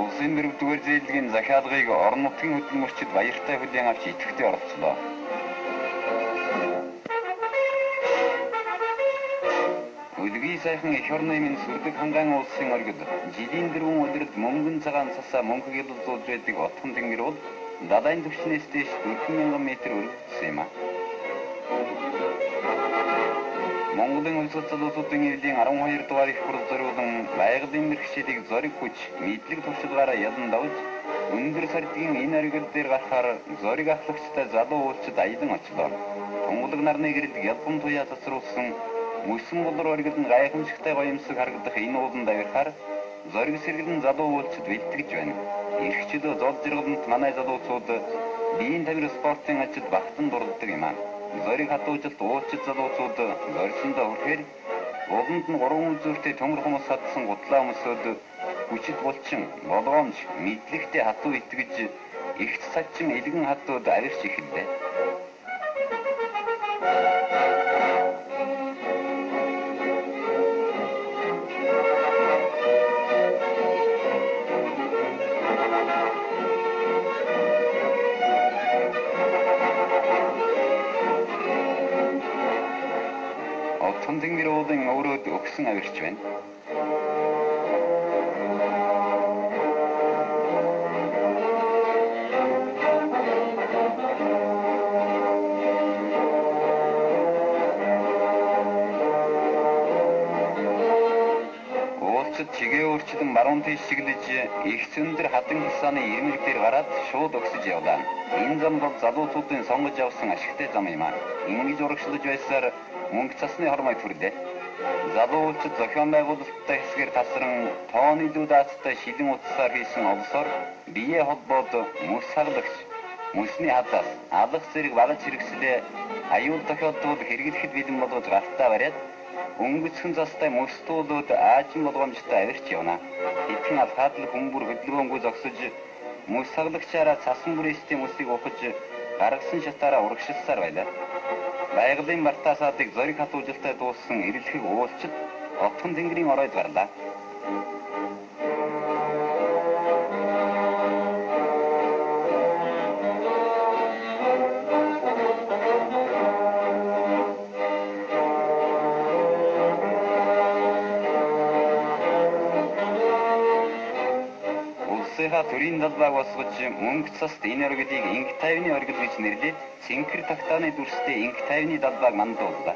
Улсын дөрөвдүгээр зээлгийн захиалгыг орон нутгийн хөдөлмөрчид баяртай хүлээн авч идэвхтэй оролцлоо. Өлгий сайхан эх орны минь сүрдэг хангаан улсын оргил жилийн дөрвөн өдрөд мөнгөн цагаан цасаа мөнхөг ялзуулж байдаг отхон тэнгэр бол далайн түвшнээс дээш 4000 метр өргөдсөн юм а. Монголын улс залуучуудын эвлийн 12 дугаар их хурл зориулан байгалийн мэргэжилийг зориг хүч, мэдлэг туршилгаараа ялан давж өндөр сардгийн энэ оргил дээр гарахаар зориг ахлагчтай залуу уулчид аялан очлоо. Тунгалаг нарны гэрэлд ялбан туяа цацруулсан мөсөн болор оргил нь гайхамшигтай гоёмсог харагдах энэ ууланд авирахаар зориг сэргэлэн залуу уулчид бэлтгэж байна. Эрх чөлөө зол жаргалант манай залуучууд биеийн тамир спортын ажилд багтан дурддаг юм а. Зориг хатуужилт уулчид залуучууд зорьсондоо хүрэхээр ууланд нь гурван үзүүртэй төмөр хумс хадсан гутлаа өмсөөд хүчит булчин, болгоомж, мэдлэгтэй хатуу итгэж эгц сачин элгэн хатууд авирч эхэллээ. Отхон тэнгэр уулын өрөөд өгсөн авирч байна. Уулчид чигээ өөрчлөн баруун тийш чиглэж их зөндөр хадан хисааны ирмэг дээр гараад шууд өгсөж явлаа. Энэ зам бол залуучуудын сонгож авсан ашигтай зам юм а. Ингэж урагшлаж байсаар мөнгө цасны хормой төрлөө. Залуучид зохион байгуулалттай хэсгээр тасран тоон илүү даацтай шилэн утсаар хийсэн олсоор бие холбоод мөс хагалагч, мөсний хазаас алах зэрэг багаж хэрэгслээ аюул тохиолдвол хэрэглэхэд бэлэн болгож гартаа бариад өнгөцхөн цастай мөс туулууд аажим болгоомжтой авирч явна. Итгэн алхаад л хүмүүр хөдөлгөөнгүй зогсож мөс хагалагчаараа цасан бүрээстэй мөсийг ухаж гаргасан шатаараа урагшилсаар байлаа. Байгалийн бартаасаадыг зориг хатуужилтай дууссан эрэлхэг уулчид отхон тэнгэрийн оройд гарлаа. Улсынхаа төрийн далбааг босгож мөнгө цаст энэ оргилыг инх тайвны оргил гэж нэрлээд цэнхэр тагтааны дүрстэй инх тайвны далбааг мандууллаа.